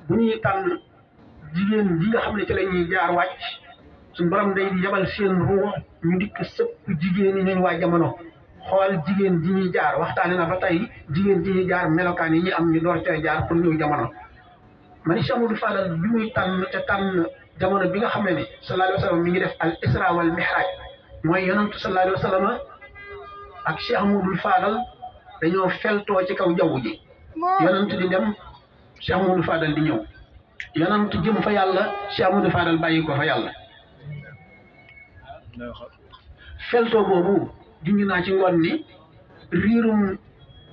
bu ñuy tànn jigéen ji nga xam ne ci la ñuy jaar wàcc suñu borom day yabal seen ruux ñu dikk sëpp jigéen ñi ñooñu waa jamono xool jigéen ji ñuy jaar waxtaane na ba tey jigéen ji ñuy jaar melokaan yi ñu am ñu door cee jaar pour ñëw jamono. man Cheikh Amadou Fadal bi muy tànn te tànn jamono bi nga xam ne sallallahu alayhi wa sallam mi ngi def al isra wal mihraj mooy yonantu sallallahu alayhi wa sallam ak Cheikh Amadou Fadal dañoo feltoo ci kaw jaww ji yonant di dem Cheikh Amadou Fadal di ñëw yonant jëm fa yàlla Cheikh Amadou Fadal bàyyi ko fa yàlla feltoo boobu junj naa ci ngoon ni riirum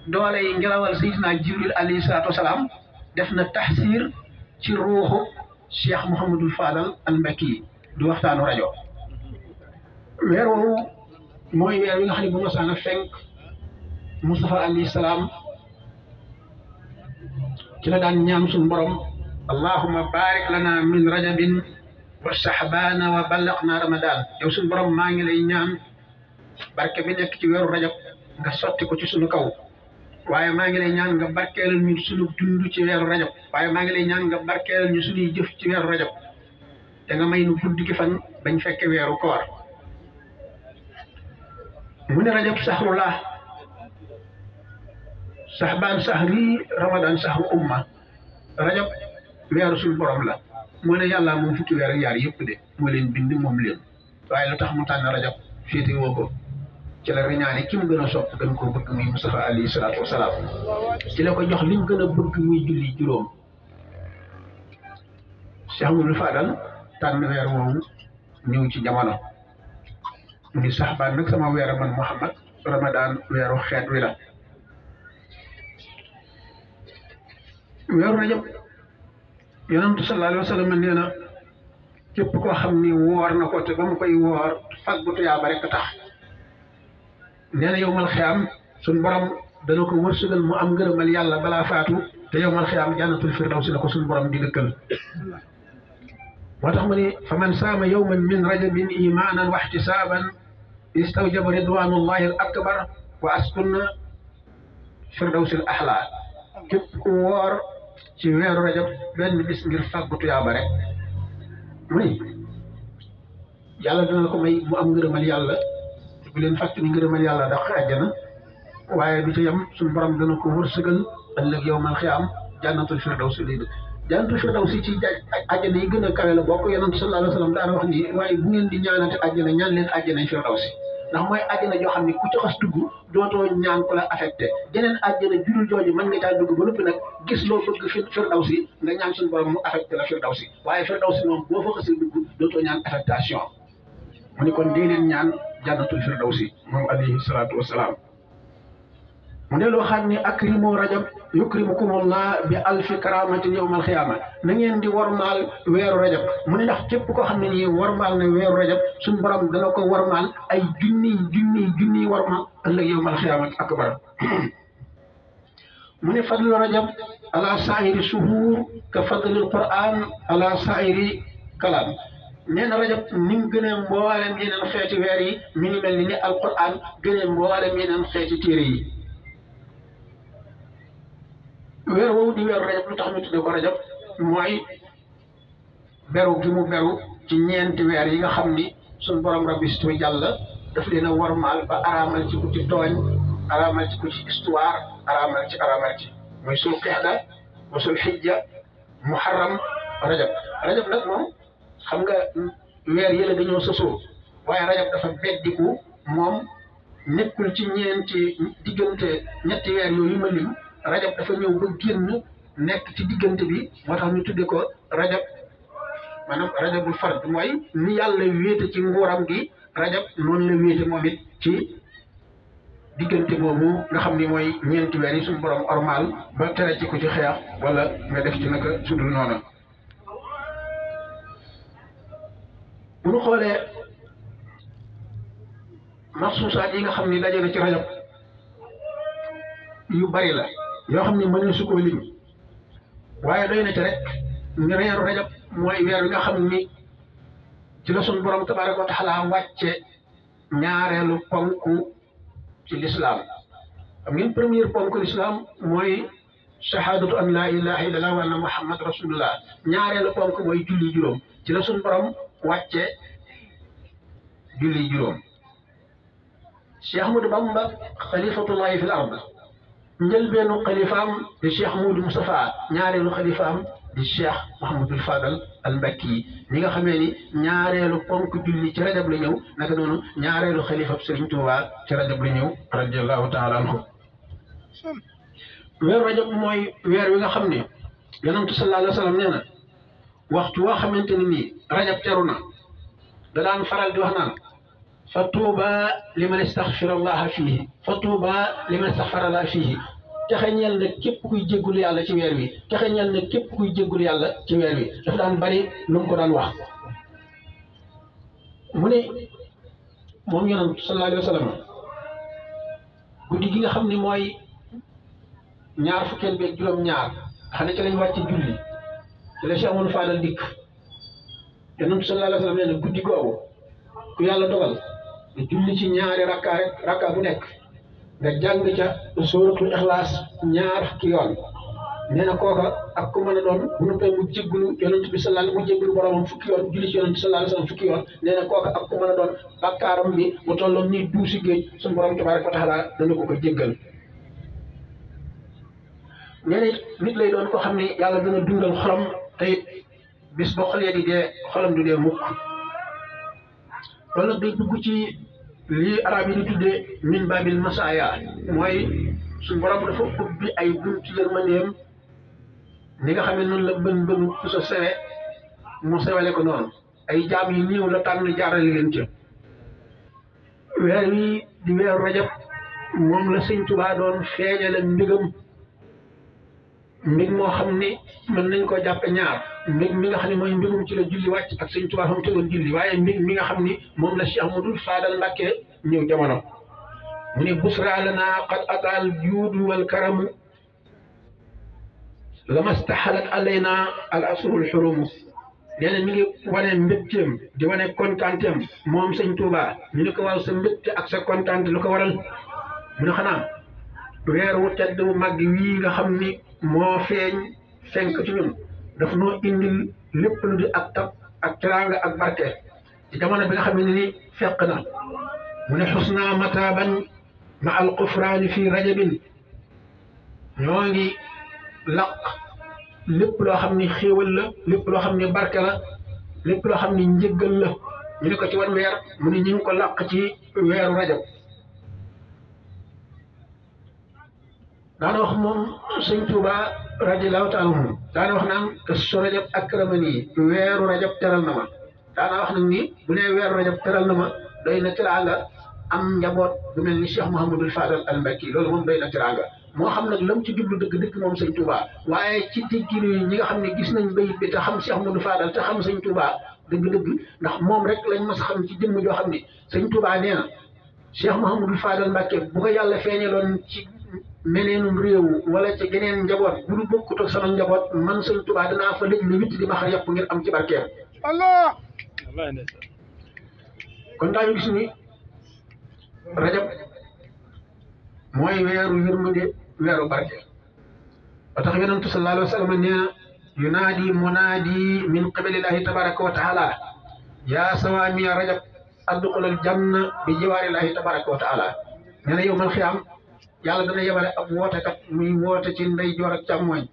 doole yi ngelawal Seydina Jibril alayhi salaatu wasalaam def na taxsiir ci ruuxu Cheikh Mouhamadul Fadal al Mbakki du waxtaanu rajo weer woowu mooy weer wi nga xam ne bu mosaan a fenk Mustafa alayhi salaam ci la daan ñaan suñu borom allahumma barik lana min rajabin wa shahbana wa ballaqna ramadan yow suñu borom maa ngi lay ñaan barke bi nekk ci weeru rajab nga sotti ko ci suñu kaw waaye maa ngi lay ñaan nga barkeelal ñu suñu dund ci weeru rajab waaye maa ngi lay ñaan nga barkeelal ñu suñuy jëf ci weeru rajab te nga may nu guddi gi fan bañ fekke weeru koor mu ne rajab sahrullah shahban sahri ramadan sahru umma rajab weeru suñu borom la moo ne yàlla moom fukki weer ak yaar yëpp de moo leen bind moom leen waaye lu tax mu tànn rajab féete woo ko ci la riñaane ki mu gën a sopp gën koo bëgg muy Mustafa alayhi salaatu wasalaam ci la ko jox li mu gën a bëgg muy julli juróom Cheikh Amadou Fadal tànn weer woowu ñëw ci jamono mu ni saxbaan nag sama weer man Muhammad ramadan weeru xeet wi la weeru rajab yonentu sallallahu alayhi wa sallam nee na képp koo xam ni woor na ko te ba mu koy woor fag bu tuyaaba rek tax nee na yowmal xiyaam suñ borom dana ko wërsëgal mu am ngërëmal yàlla balaa faatu te yowmal xiyaam jannatul firdawsi la ko suñ borom di dëkkal moo tax mu ni fa man saama yowman min rajabin imanan wa ihtisaban istawjaba ridwanullahi al akbar wa askunna firdawsi al ahla képp ku woor ci weeru rajab benn bis ngir fàggu tuyaaba rek mu ni yàlla dana ko may mu am ngërëmal yàlla bu leen fàtte ni ngërëmal yàlla dax àjjana waaye du ci yem suñu borom dana ko wërsëgal ëllëg yowmal xiyaam jannatul firdawsi lii dëkk jannatul firdawsi ci àjjana yi gën a kawe la bokk yonent sallallahu alayhi wa sallam daana wax ni waaye bu ngeen di ñaanate àjjana ñaan leen àjjana firdawsi ndax mooy àjjana joo xam ne ku ci xas dugg dootoo ñaan ku la affecté jeneen àjjana jurul jooju mën nga caa dugg ba noppi nag gis loo bëgg firdawsi nga ñaan suñu borom mu affecté la firdawsi waaye firdawsi moom boo fa xasee dugg dootoo ñaan affectation mu ni kon dee leen ñaan jannatul firdawsi moom alayhi salaatu wasalaam mu ne loo xam ne akrimu rajab yukrimukumullah bi alfi karamatin yawmal xiyaama na ngeen di warmaal weeru rajab mu ne ndax képp koo xam ne nii warmaal na weeru rajab suñu borom dana ko warmaal ay junniy warma ëllëg yawmal xiyaamati akbar mu ne fadlu rajab ala saa'iri suhuur ka fadlil qur'an ala saa'iri kalaam nee na rajab ni mu gënee mboolem yeneen xeeti weer yi mi ngi mel ni alquran gënee mboolem yeneen xeeti téere yi weer woowu di weeru rajab lu tax ñu tudde ko rajab mooy beru gi mu beru ci ñeenti weer yi nga xam ni suñ borom rabbi situ jàlla daf leen a warmaal ba araamal ci ku ci tooñ araamal ci ku ci histoire araamal ci mooy sul qixda wa sul xijja muharram rajab nag moom xam nga weer yële dañoo sosoo waaye rajab dafa beddiku moom nekkul ci ñeenti diggante ñetti weer yooyu ma lim rajab dafa ñëw ba génn nekk ci diggante bi moo tax ñu tudde ko rajab maanaam rajabul fard mooy ni yàlla wéete ci nguuram gi rajab noonu la wéete moom it ci diggante boobu nga xam ni mooy ñeenti weer yi suñu borom ormal ba tere ci ko ci xeex wala nga def ci naka sudul noonu bu ñu xoolee maxsuusaat yi nga xam ni daje na ci rajab yu bari la yoo xam ni mënee su koo lim waaye doy na ci rek ñu weeru rajab mooy weer wi nga xam ni ci la sunu borom tabaaraka wa taala wàcce ñaareelu ponku ci lislaam xam ngeen première ponku lislaam mooy shahadatu an la ilaha illallah wa anna muhammad rasulullah ñaareelu ponk mooy julli juróom ci la suñ borom wàcce julli juróom. Cheikh Ahmadou Bamba xalifatullahi fil ard njëlbeenu xalifaam di Cheikh Moudou Moustapha ñaareelu xalifaam di Cheikh Mouhamadul Fadal al Mbakki ni nga xamee ni ñaareelu ponk julli ci rajab la ñëw naka noonu ñaareelu xalifab Serigne Touba ci rajab la ñëw radiyallahu taala anhu. weeru rajab mooy weer wi nga xam ne yonentu sallallahu alayhi wa sallam nee na waxtu woo xamante ni nii rajab teru na da daan faral di wax naan fa tuuba liman istaxfara allaha fiihi fa tuuba liman istaxfara allaha fiihi texe ñeel na képp kuy jéggul yàlla ci weer wi texe ñeel na képp kuy jéggul yàlla ci weer wi dafa daan bari lu mu ko daan wax. mu ne moom yonent sallallahu alayhi wa sallam guddi gi nga xam ne mooy ñaar fukkeel beeg juróom-ñaar xam ne ci lañ wàcc julli ci la Cheikh Amadou Fadal dikk yonent sallallahu alayhi wa sallam nee na guddi googu ku yàlla dogal nga julli ci ñaari rakka bu nekk nga jàng ca sóoratul ixlaas ñaar fukki yoon nee na kooka ak ku mën a doon bu noppee mu jéggulu yonent bi sallallahu mu jéggulu boromam fukki yoon julli ci yonent sallallahu alayhi wa sallam fukki yoon nee na kooka ak ku mën a doon bàkkaaram bi mu tolloon nii duusi géej suñu borom tabaaraka wa taala dana ko jéggal. nee na nit lay doon ko xam ne yàlla dana dundal xolam te it bis boo xoolee di dee xolam du dee mukk. loolu nag day dugg ci lii arab yi di tuddee min babil masaaya mooy suñu borom dafa ubbi ay buntu yërmandeem ni nga xam ne noonu la bën ku sa sewe mu sewale ko noonu ay jaam yi néew la tànn jaarale leen ca. weer wi di weeru rajab moom la sëñ Tuubaa doon feeñale mbigam mbig moo xam ni mën nañ koo jàppe ñaar mbig mi nga xam ne mooy mbigum ci la julli wàcc ak sëñ Tuubaa fa mu tegoon julli waaye mbig mi nga xam ni moom la Cheikh Ahmadou Fadal Mbàkke ñëw jamono mu ne busra lana qad ataal juudu wal karamu lamastahalat alayna al asrul xurumu. nee na mi ngi wane mbégteem di wane kontaanteem moom sëñ Tuubaa ñu ne ko waaw sa mbégte ak sa kontaante lu ko waral mu ne xanaa weer wu tedd wu màgg wii nga xam ni moo feeñ fenk ci ñun daf noo indil lépp lu di ak tab ak teraanga ak barke ci jamono bi nga xam ne ni fekk na mu ne xusna mataban ma al qufraani fii rajabin ñoo ngi laq lépp loo xam ni xéewal la lépp loo xam ni barke la lépp loo xam ni njëggal la ñu ne ko ci wan weer mu ne ñu ngi ko laq ci weeru rajab. daana wax moom sëñ Tuubaa radiyallaahu taala anhu daana wax naan te su rajab akramani weeru rajab teral na ma daana wax nag ni bu nee weeru rajab teral na ma doy na teraanga am njaboot bu mel ni Cheikh Mouhamadul Fadal al Mbakki loolu moom doy na teraanga moo xam nag lam ci jublu dëgg moom sëñ Tuubaa waaye ci dégginu yi ñi nga xam ne gis nañ bayit bi te xam Cheikh Mouhamadul Fadal te xam sëñ Tuubaa dëgg ndax moom rek lañ mas a xam ci jëmm joo xam ne sëñ Tuubaa nee na Cheikh Mouhamadul Fadal Mbàkke bu ko yàlla feeñaloon ci meneenum réew wala ci geneen njaboot bu du bokkut ak sama njaboot man sëñ Tuubaa danaa fa lëj li witt di ma xar yàpp ngir am ci barkeem. Allah kon daañu gis ni rajab mooy weeru yërmande weeru barke ba tax yonentu sallallahu alayhi wa sallam nee na yunaadi munaadi min qibalillahi tabaraka wa taala yaa sawaami rajab adxulal janna bi jiwaarillahi tabaraka wa taala nee na yow man xiyaam yàlla dana yebale ab wootekat muy woote ci ndeyjoor ak càmmooñ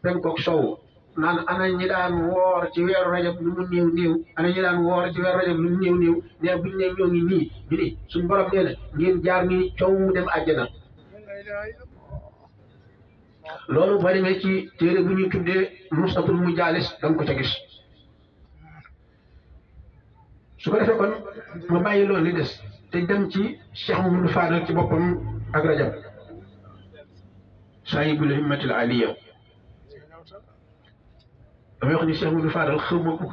penkook sow naan ana ñi daan woor ci weeru rajab lu mu néew ana ñi daan woor ci weeru rajab lu mu néew nee buñ ne ñoo ngi nii ñu ni suñ borom nee na ngeen jaar nii coow mu dem àjjana. loolu bari na ci téere bu ñuy tuddee Nusatul Mujaalis danga ko ca gis. su ko defee kon ma bàyyi loolu li des te dem ci Cheikh Mouhamadou Fadal ci boppam ak rajab saahibul himmatil aliya damay wax ni Cheikh Mouhamadou Fadal xaw ma ko